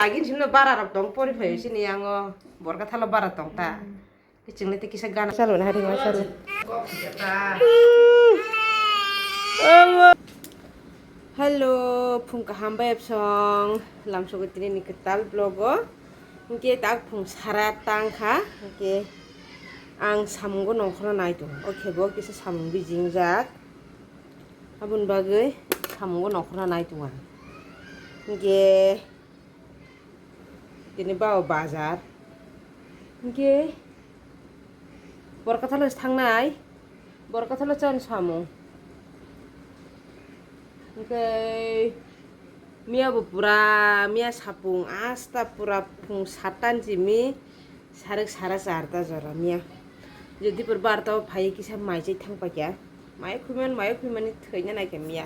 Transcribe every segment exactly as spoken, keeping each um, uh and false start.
Agin sino bara rok tong pori phaio sini yango borka thalo bara tong ta. Kiching le te kisa gana chalo na hari ma chalo. Hello, phung kaham bai absong lamsogo tini ni kwtal vlog o. Hingke tak phung sara tang kha. Hingke ang samungo nongkhorna nai tongo. O khe bo kisa samung bijingjak. Aboni bagwi samungo nongkhorna nai tongo ang. Hingke tini ba o bazar. Hingke borkathalo se thangnai. Borkathalo chani samung. Hingke miya bo pura, miya sapung asta pura phung satan jimi. Sarek sara charta jora miya. Jodi pur barta o phai kisa mai chai thang paikya. Mai khuiman, mai khuimani thwina naikha miya.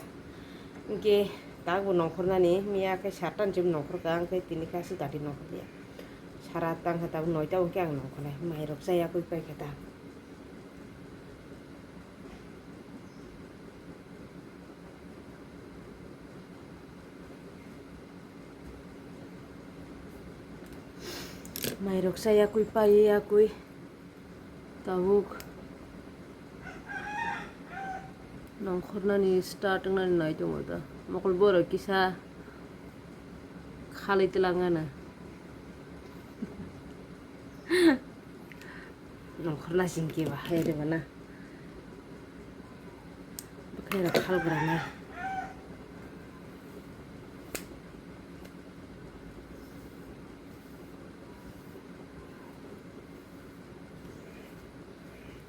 Hingke tak bo nongkhornani miya khe satan jim nongkhorkha, hingke tini khe aswk dati nongkhorliya. Sara tangkha tabuk noita hingke ang nongkhornai. Mai rok chaya kwi paikha ta. Mairok sa yakui pai yakui tabuk nongkhornani start wngnani nai tongo ta mokol borok kisa khalai twlangana. Nongkhorna singke ba hai rwmana. Bwkhairok khal granai.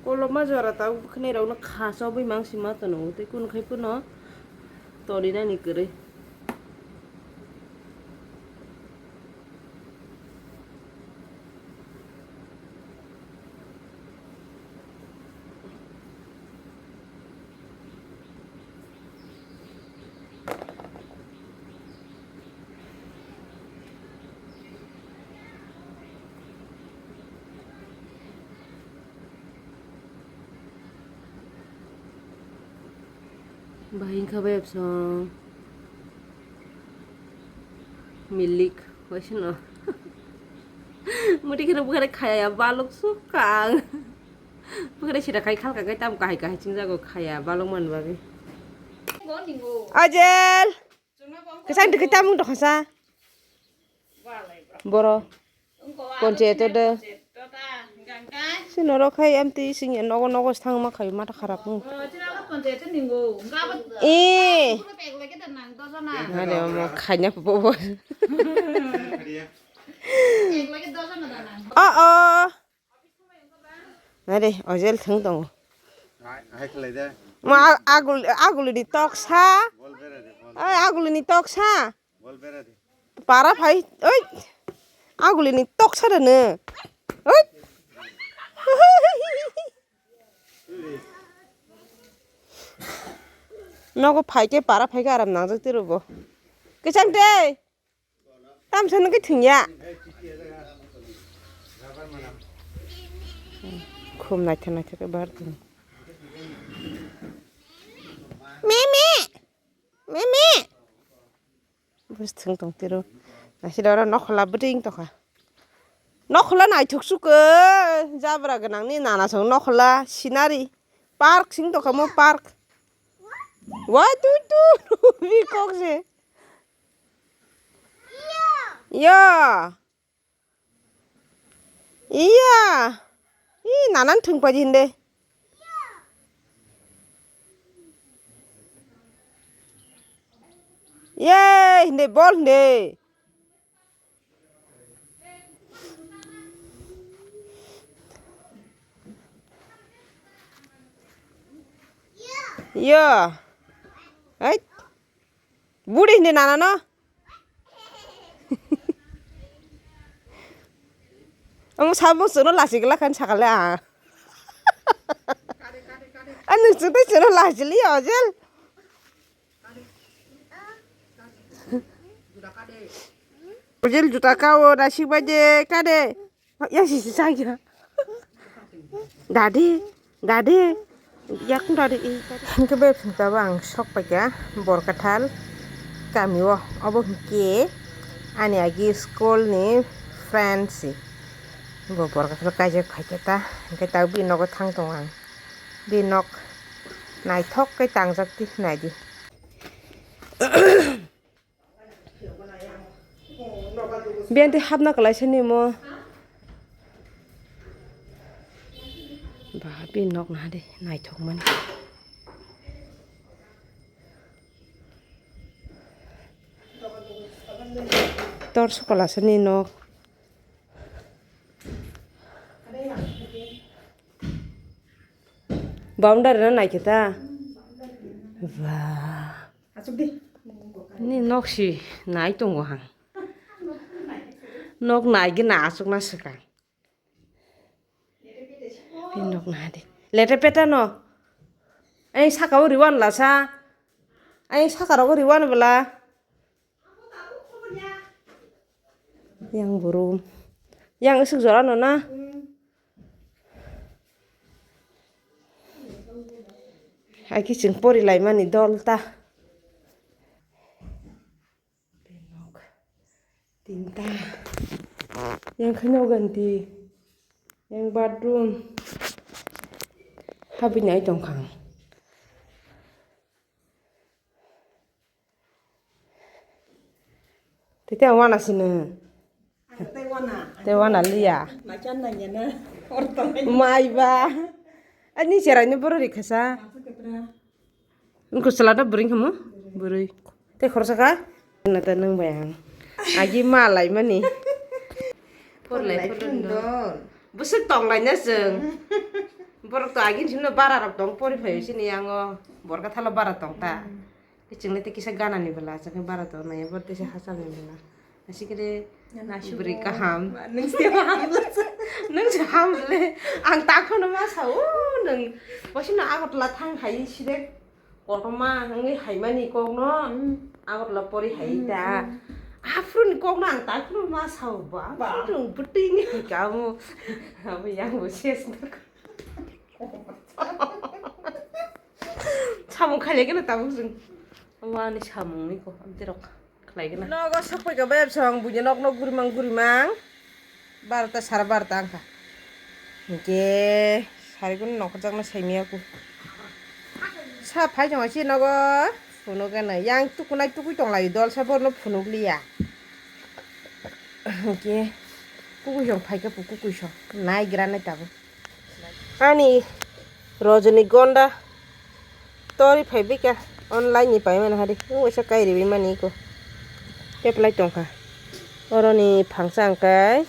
Koloma jora tabuk bwkhairokno kha chobwi mang sima tono tei kunu khai phano toninani kwrwi. Bahai wngkha bai absong milik waisano. Muti kheno bukhare khaya balok sukang. Bukhare sida khai khalka khai tam kahai kahai chingjago khaya balok man bagwi. Ajel. Kwchang dikhe tamung dokhasa. Boro. Ponche to de. Sino ro khai amti sing nogo nogo thang ma khai mata kharap mu. E. Hare mo khanya popo. O o. Nare, ojel thwng tongo. Hai, hai khlai de. Ma ag-, agul, agul ni toksa. Bol bera de, bol. Ai, agul ni toksa. Bol bera de. Para phai, oi. Agul ni toksa de ne. Oi. Nogo phai ke para phai ke aram nangjak tiro bo. Kwchang de. Tamsa nugwi thwngya. Khum naithok naithok khe bar thwng. Mimi! Mimi! Bus thwng tong tiro. Naisida oro nokhola bwtwi wng tongkha. Nokhola naithok sukhe jabra gwnangni nana song nokhola scenery park sing tongkha mo park. Wa tu tu bi kok se. Iya. Iya. Ih, nanan thwngpaidi hinde. Ye, hinde, bol hinde. Iya. Hai. Budi hinde nanano. Ang sabung suno lasi gela kan sakale ah. Anu suno suno lasi li ojel. Ojel juta kao nasik baje kade. Ya sisi saja. Dadi, dadi. Yak dadi i. Hingke be phingka bo ang sok paikha Borkathal kami o. Obo hingke Ani agi school ni friend si. Bo borok kaisa kaijak phaikhe ta, hwnkhe ta bini nogo thang tongo ang. Bini nok naithok khe tangjak twi naidi. Biyang twi hapna kwlaisa nimo. Ba, bini nok naha de, naithok mani. Tor sokol asani nok. Boundary no naikhe ta. Ba. Ni nok si nai tongo hang. Nok nai gina aswk na swkang. Bini nok naha di. Lete peta no. Ai saka o riwan la sa. Ai saka rogo riwan bela. Yang buru. Yang isuk jora no na. Ai kiching pori lai mani dol ta. Nok tinta. Yang kheno ganti. Yang bathroom. Habini ai tongkha. Tete wana sini. Tei wana liya. Mai ba. Ani cherai ni boro rikha sa. Wngkha chwla ta bwrwi wngkha mo? Bwrwi. Tei khoroksa kha? Nata nwng bai ang. Agi ma lai mani. Porlai porlai. Bwswk tong lai na chwng. Borok to agini simi no bara rok tong pori phai sini yango. Borok thalo bara tong ta. Chwng le tei kisa gana ni bwla chwng bara tong nai bor tei se hachal ni bwla. Asikre bwrwi kaham. Nung se ham le. Nung se ham le. Ang ta khono ma sao nung. Bosino Agartala thang hai side kotorma wngwi haimani kokno. Agartala pori hai da. Aphuru ni kokno ang ta khono ma sao ba. Aphuru bwtwi ni kamu. Abo yang bo ses. Samung khailai gana tabuk chwng. Abo ani samung ni ko. Amte rok. Khlaigwna. Nogo sokphaikha bayapsong buini nokno gurimang gurimang. Barota sara barota wngkha. Hinkhe sarigwno nongkhorjakno saimaya ku. Sa phai tongo se nogo phunukgwno. Yang tukunai tukui tonglaio dolsa borno phunukliya. Hinkhe kukuisong phaikha pu kukuisong. Naigra nai tabuk. Ani Rajani gonda tori phai bika online ni paimani hari. Wngwi sa kai riwi mani iko. Apply tongkha. Oroni phangsa angkai.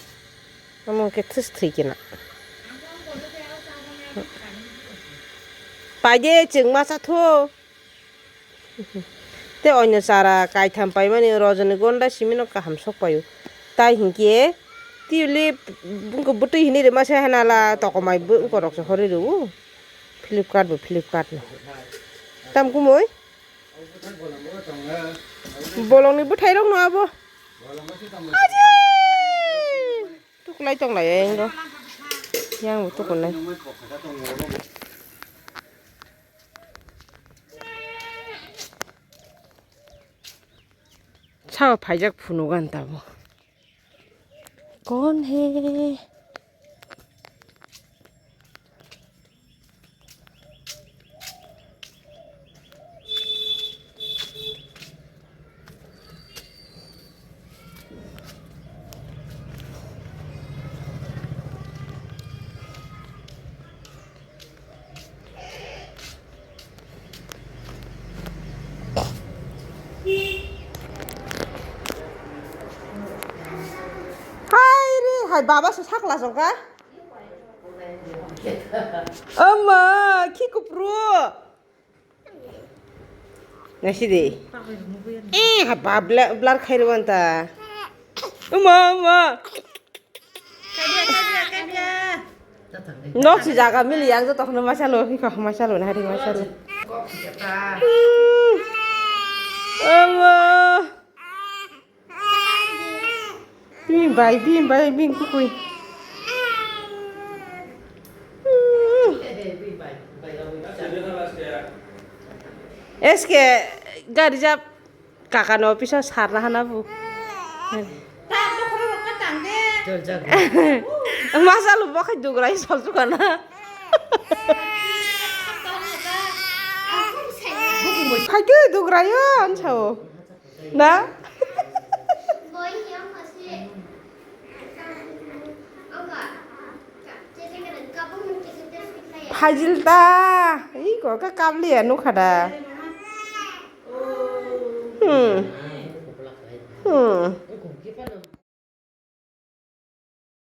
Omo khe thwis thwi kena. Paide chwng masa thu. Tei oino chara kaitham paimani Rajani gonda simino kaham sok paio. Tai hinkhe tulip bwtwi hinwi rwma se hanala tokomai bw-, bwkorokse horwi rwo. Flipkart bo Flipkart no. Tam kumui? Bolongni bwthairokno abo. Aje! Tukulai tonglai eng do. Yang bo tukulai. Sao phaijak phunugan tabo. Kon he? Hai re, hai baba se sakla jongka. Ama, khi kupru. Nasi de. Eh, ha, ba, bla-, blur khai rwan ta. Uma, uma. Nok si jaga mili yang joto khno masalo, hiko masalo, na hari masalo. Hmm. Ama. Bini bai, bini bai, bini kukui. S K gari jap kaka no office o sarna hana bu. Masa lu bo khai dugrai sol chu kana. Khai ke dugrai yo an sao. Na? Phajil ta. Ih, ko ka kabli ya nukha da. Hmm. Hmm.